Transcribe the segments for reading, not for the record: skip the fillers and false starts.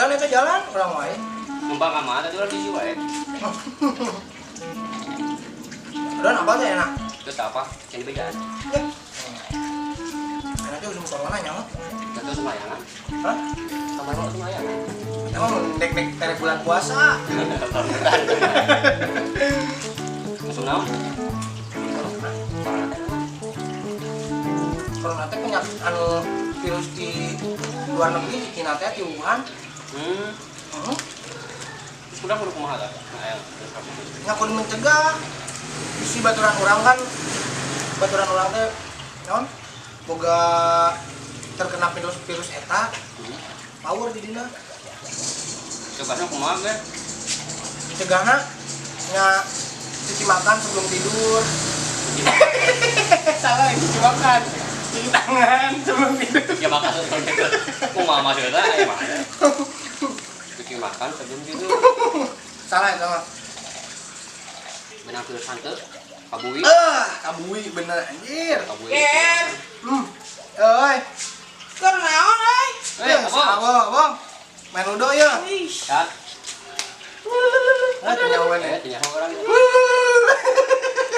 Ada eta jalan urang wae. Numpang ka mana tadi urang di wae. Don apa teh enak? Terus apa? Yang dibejaan. Ya. Enaknya usum corona nyawa. Tentu semayangan. Hah? Kamar lo semayangan. Emang dek-dek tere bulan puasa. Musuh naon? Corona. Corona teh naon? Corona teh penyakit anu virus di luar negeri, di Cina teh, di Wuhan. Heeh. Terus udah kudu kumaha tah? Nah, aya terus apa? Nya kudu mencegah. Si baturan urang kan, baturan urang teh naon? Boga terkena virus virus eta, power di dina. Cegahna kumaha ge? Cegahna nya cuci makan sebelum tidur. Salah, cuci makan. Cuci tangan sebelum tidur. Ya makan sebelum tidur. Kumaha maksudna aya mah? Cuci makan sebelum tidur. Salah itu mah. Benang virus hanteu. Kabui. Ah, kabui bener anjir. Kabui. Ger, Euy. keur naon euy? Eh, apa? Apa, apa? Main ludo ya? Wih. Ya. Ah, tinjauan ya. Eh, tinjau orang.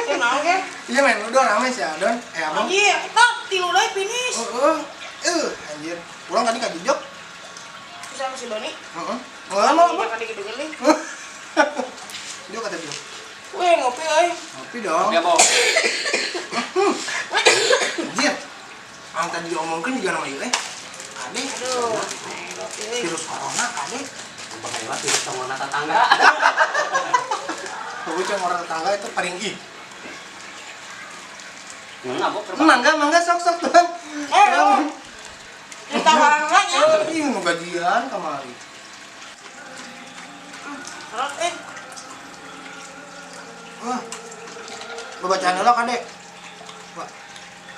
Keur naon ge? Iya main ludo rame sih Adon. Eh, abang. Anjir, kita tilu deui finish. Heeh. Anjir. Urang tadi kajejok. Terus sama si Doni. Heeh. Enggak mau apa? Makan dikit geuling. Dia kata dia. Weh, ngopi euy. Ngopi dong. Ya, Bo. Anjir. Ang tadi diomongkeun juga nama ieu eh. Kade Aduh. Ngopi euy. Virus corona kade. Bahaya virus corona tetangga. Pokoknya orang tetangga itu paling ih. Mana, Bo? Mangga, mangga sok sok tuh. Eh, oh. Ditawaran lagi. Ih, mau gajian kamari. Terus eh. Wah. Bacaan dulu kade. Wah.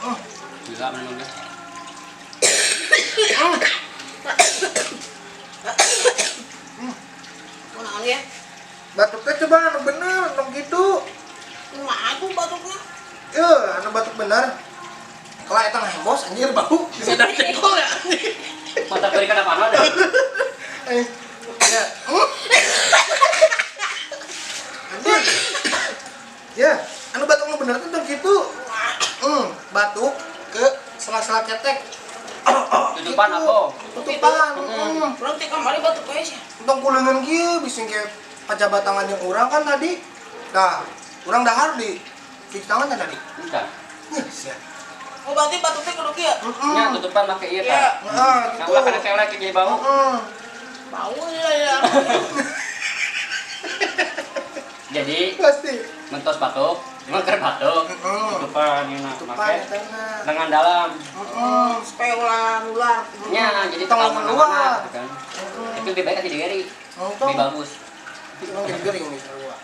Oh. Gila bener ge. Kunaon ya? Batuknya coba anu bener, anu gitu. Kumaha tuh batuknya? Eh, anu batuk bener. Kalau eta ngehembos anjir bau. Bisa jengkol ya anjir. Mata berikan apa ada? Eh, ya. Anjir. Ya, anu batuk nu bener tuh tong kitu. Batuk ke sela-sela ketek. Tutupan Gitu. apa? Tutupan. Urang teh kamari batuk we sih. Tong kuleungeun kieu bisi ke pacabatangan jeung urang kan tadi. Nah, urang dahar di cuci tangan kan tadi. Bukan. Nih, sia. Oh, berarti batuk teh kudu kieu. Nya tutupan make ieu Iya. tah. Heeh, Nah, gitu. ulah kana kelek jadi bau. Heeh. Bau ya ya. Jadi Pasti. mentos batuk, cuma keur batuk. Heeh. Tutupan ieu na Tutupan make eta. Lengan dalam. Heeh. Supaya ulah nular. Nya, jadi Tong tong keluar. gitu kan. Itu lebih baik kasih digeri. Untung. Lebih bagus. Emang jadi gering nih sarua.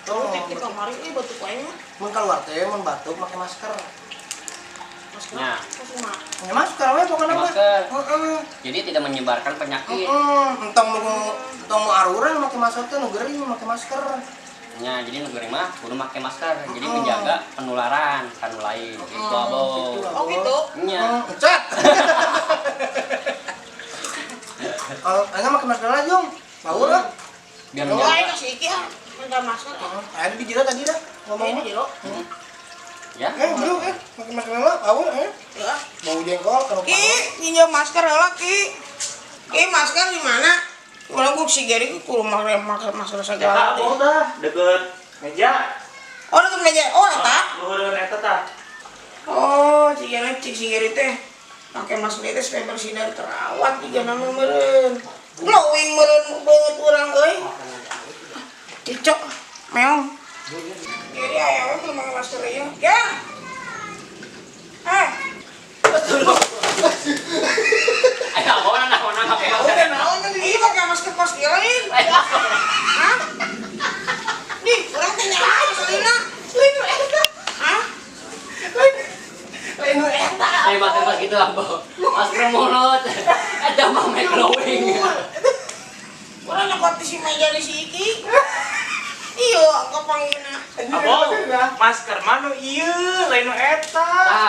Urang Tuh, teh kamari euy batuk wae mah. mun keluar teh mun batuk make masker. Masker. Nah. Terus mah. Ya masker we pokoknya mah. Masker. Heeh. Jadi tidak menyebarkan penyakit. Heeh, entong nu arurang make masker teh nu gering make masker. Nya, jadi nu gering mah kudu make masker. Jadi Heeh. menjaga penularan kanu lain. Gitu, Heeh, abo. gitu, Oh gitu. Nya. Cat. Kalau anya make masker lah, Jung. Bau lah. Biar Oh, menjaga. aing kasih iki ah. Minta masker. Heeh, aya di jero tadi dah Ngomong ngomongnya. jero. Ya. Bro, make masker lah, bau eh. Ya. Bau jengkol kalau Ki, nginjem masker heula Ki. Ki, masker di mana? Urang ku si Geri ku kudu make masker Ya, segala. oh dah, deket meja. Oh, deket meja. Oh, eta. Luhureun eta tah. Oh, si Geri cik si Geri teh pakai masker teh supaya bersih dari terawat jiga nama meureun. Glowing meureun beungeut urang euy. Cicok, meong. Geri aya we kudu make masker ieu. Ger. Eh, Ayo, naon naon make masker. naon ieu pakai masker kos kieu lain. Hah? Di, urang teh nyaho maksudna. Lain nu eta. Hah? Lain nu eta. Ayo masker pas gitu abo. Masker mulut. Ada mah make glowing. Urang nyokot di si meja di si Iki. Iya, kapanggina. Abo, masker mah nu ieu, lain nu eta.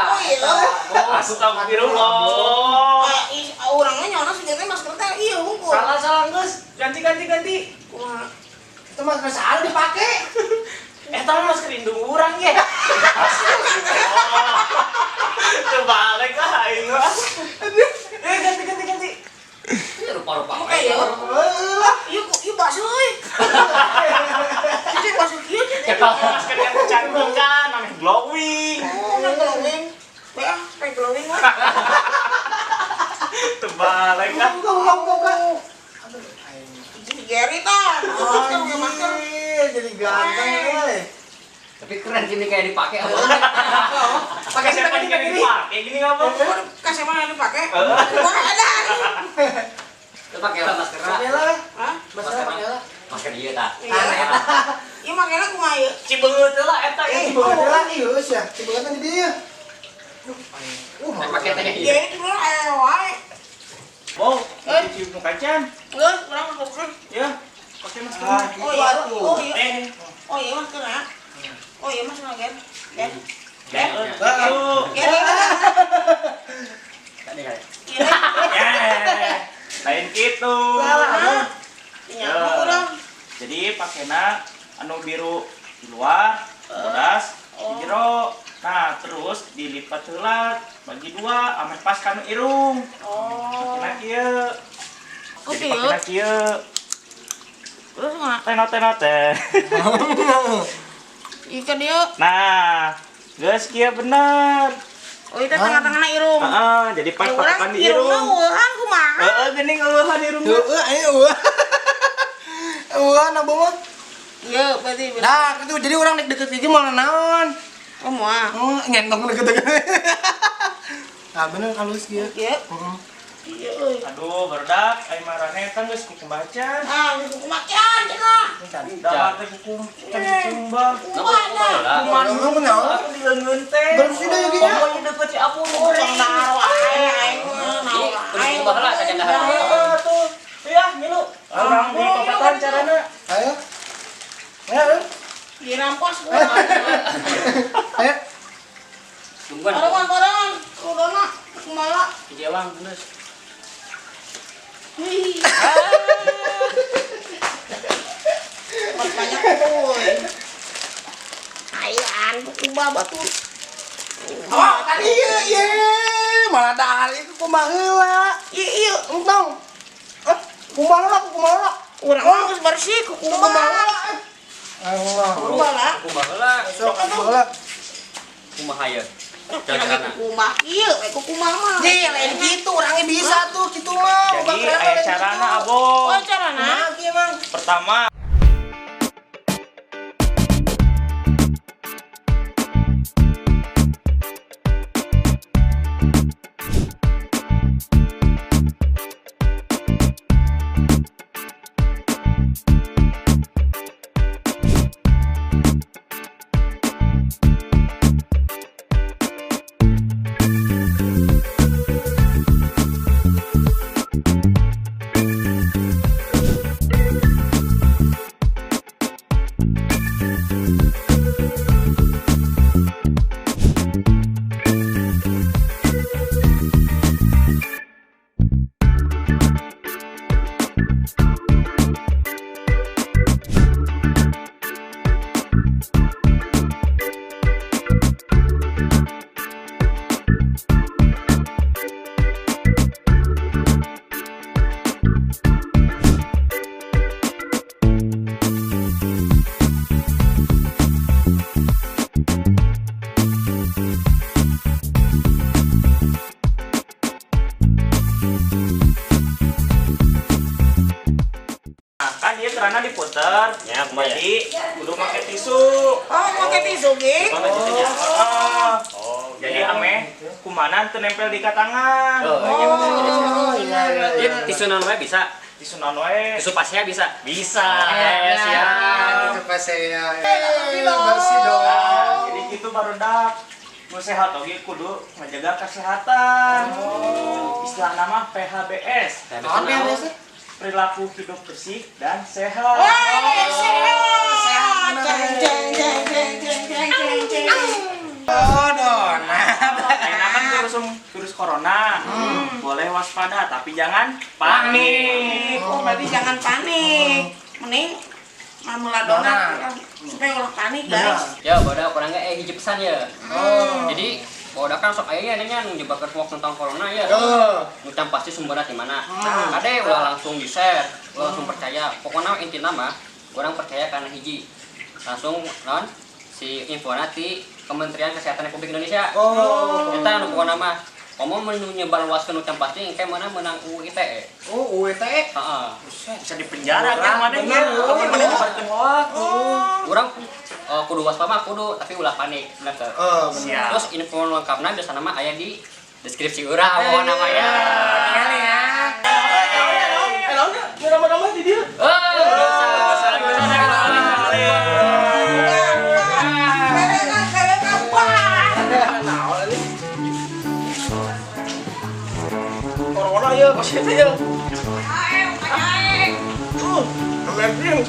Oh iya. Astagfirullah. Ah, urang mah nyona sebenarnya masker teh iya hungkul. Salah salah geus. Ganti ganti ganti. Kumaha? Itu masker salah dipake. Eta mah masker indung urang ye. Kebalik ah aing mah. Eh ganti ganti ganti. Rupa-rupa. Oke ya. Lah, Ieu ieu basuh euy. Cici basuh kieu cici. Masker yang kecantikan, namanya glowing. Oh, nang glowing. We ah, supaya glowing we. Terbalik ah. buka buka buka buka. Aduh, aing. Si Gary tah. Masker pakai masker. Anjir, jadi ganteng euy. Tapi keren gini kayak dipakai apa? Pakai sini, Siapa pakai yang sini. dipakai gini nggak apa? Kasih mana dipakai? Wah, ada. Itu pakai lah masker. Pakai lah. Hah? Masker pakai lah. Masker iya tah. Iya. Ieu makena kumaha ieu? Cibeungeut lah eta ya Eh, cibeungeut. lah ieu sia. Cibeungeut di dieu. Duh, aing. Pakai teh Ya iya. ini dulu aya wae. Wow, cium nu kacan. Geus, urang masker. Ya, pakai masker. Ah, Oh gitu iya, atuh. oh iya. Eh, Oh iya masker ya. Oh iya masker Gen. Gen. eh, Ah. Gen. Tadi kayak. Iya. Ya, lain gitu. Salah. Nyaho urang. Jadi pakainya anu biru di luar, bodas di jero. Nah, terus dilipat heula bagi dua ame pas kanu irung. Oh. Pakena kieu. Oh, Jadi kieu. pakena kieu. Terus kumaha? Teno teno teh. Ieu ka dieu. Nah, geus kieu bener. Oh, itu tengah-tengahna irung. Heeh, jadi pas Urang pakepan di irungna irung. eueuhan kumaha? Heeh, geuning eueuhan irungna. Heeh, aing eueuh. Eueuh na mah. Iya, berarti bener. Nah, itu jadi orang nek deket gigi malah naon. Oh, moal. Oh, ngentong deket-deket. Nah, bener halus kieu. Iya. Heeh. Iya euy. Aduh, barudak aing marane eta geus kukumbacan. Ah, geus kumacan cenah. Dahar teh kukum can kukumbah. Kumaha dah? Kuman Kumaha kunaon? Aku di leungeun teh. Bersih dah ya, gini. Pokoknya deket si Apun. Urang dahar wae aing mah. Jadi kudu kumbah lah saja dahar. Heeh, tuh. Iya, milu. Urang di papatan carana. Ayo. Ayo, ayo. Dirampos gua. Ayo. Tungguan. Barengan, barengan. Kudona kumaha? Jewang geus. Wih. Banyak euy. Ayan, kumbah batu. Oh, tadi ieu ieu malah dahar ieu kumaha heula. Iya, iya. Entong. Eh, kumaha heula, kumaha heula. Urang mah geus bersih Kumaha kukumbah. heula. Allah. Kumbah lah. Kumbah heula. Sok kumaha heula. Kumaha ye? Kira kukumbah kieu, we kukumbah mah. Ye, lain gitu orangnya bisa tuh gitu mah. Jadi aya carana, Abo. Oh, carana. Kumaha kieu, Mang? Pertama, nah, kan ieu kerana diputer. Ya, kumaha ya? Jadi kudu make tisu. Oh, make tisu ge. Oh. Oh, Jadi ame kumanan teu nempel di tangan. Oh, iya bener. Oh, iya iya. Ieu tisu naon wae bisa. Tisu naon wae. Tisu pasnya bisa. Bisa. Eh, siap. Itu pasnya. Bersih dong. Nah, jadi gitu barudak. Nu sehat oge kudu ngajaga kesehatan. Istilah nama PHBS. Naon biasa? Perilaku hidup bersih dan sehat. Wah, sehat. Sehat, Jeng jeng jeng jeng jeng jeng jeng jeng. Oh, donat. Ayeuna kan virus virus corona. Boleh waspada tapi jangan panik. Berarti jangan panik. Mending mamula donat Donat. ya, supaya ulah panik, guys. Ya, barudak urang ge hiji pesan ya. Oh. Jadi, barudak kan sok aya nya nu nyebarkeun hoax tentang corona ya. Oh. Nu can pasti sumberna di mana. Kade ulah langsung di-share, ulah langsung percaya. Pokoknya intina mah urang percaya karena hiji. Langsung non si info ti Kementerian Kesehatan Republik Indonesia. Oh. Eta anu pokokna mah komo mun nu nyebarluaskeun nu can pasti engke mana menang UU ITE. Oh, UITE. Heeh. Buset. Bisa dipenjara kan mana Bener, ya. Apa mana nyebarkeun hoax. Urang kudu waspada mah kudu, tapi ulah panik, bener teu? Oh, bener. Siap. Terus info lengkapnya biasana mah aya di deskripsi urang pokokna mah ya. Tinggal ya. Eh, naon nya? Nama-nama di dia. Eh, dosa. Karena karena wah. Naon ini? Corona ya, pasti ya. Ayo, ayo. Amazing.